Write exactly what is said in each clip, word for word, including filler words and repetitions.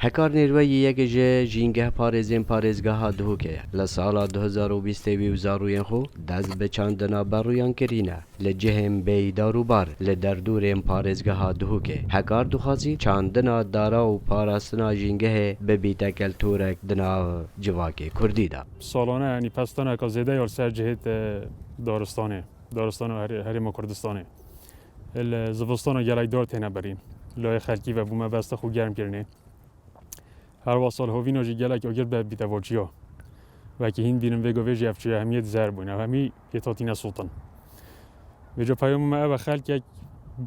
Hekar Nêrweyî yek ji jîngeh parêzên parêzgeha Duhokê ye. Li sala du hezar û bîstê wî û zarûyên xwe dest bi çandina berûyan kirîne. Li cihên bêyî dar û bar li derdorên parêzgeha Duhokê. Hekar dixwazî çandina dara û parastina jîngehê bibîte keltûrek di nav civakê kurdî de. Salane, yanî pestaneka zêde ya li ser cihê te daristanê, daristana Herê-, Herêma Kurdistanê. Li zivistana gelek dar têne birîn. Layê xelkî ve bû mebesta xwe germ kirinê. Her wesa li hovîna jî gelek agir be bîte vaçiya. Wekî hîn bînin vê govê jî ev çiya hemiyê di zer bûn. Ev hemî yê tatîne sotin. Vêca peyama me ev e, xelkek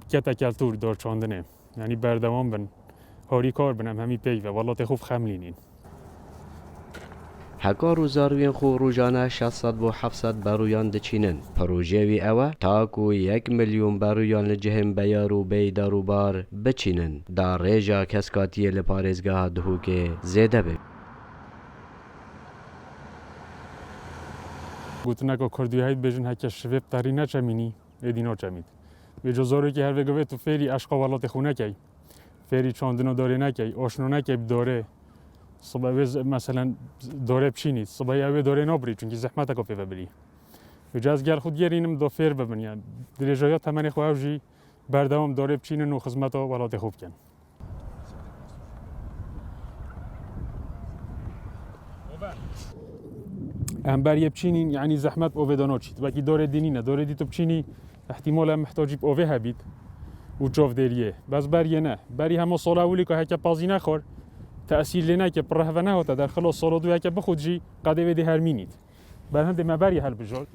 kete keltûr dar çandinê. Yanî berdewam bin. Harîkar bin, em hemî peyv e. Welatê xwe bixemlînîn. Hekar û zarûyên xwe rojane şeş sed bo heft sed berûyan diçînin. Projeyê wî ew e, ta ku yek milyon berûyan li cihên beyar û bêyî dar û bar biçînin, da rêja keskatiyê li parêzgeha Duhokê zêde be. Gotineka kurdî heye dibêjin, heke şivê bi terî neçemînî, êdî naçemît. Vêca zaroyekî her vê govê tu fêrî eşqa welatê xwe nekey. Fêrî çandina dorê nekey, aşna nekey bi dorê. Sibe wê z-, meselen, dorê biçînî. Sibe ya wê dorê nabirî, çunkî zehmeteka pê ve birî. Vêca ez gel xwe digerînim, do fêr bibin, yani dirêjaya temenê xwe ew jî berdewam dorê biçînin û xizmeta welatê xwe bikin. Em beriyê biçînîn, yanî zehmet bi ovê de naçît. Wekî dorê dî nîne. Dorê dî tu biçînî, ihtimal e mihtacî bi ovê hebît û çavdêriyê. Bes beriyê ne. Berî hema sala ewilî ku heke pazî nexwar, tesîr lê neke, pirehve nehate der, xilas sala dû heke bixwit jî, qedê wê dê hermînît. Berhindê me berî helbijart.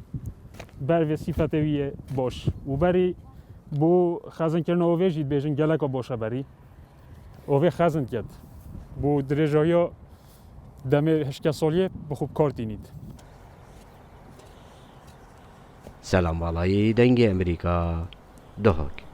Ber vê sîfetê wî yê baş. Û berî bo xezinkirina ovê jî dibêjin geleka baş e berî. Ovê xezin ket. Bo dirêjahiya demê hişke saliyê bi xwe bi kar tînît. Selam Balayî, Dengê Emerîka, Duhok.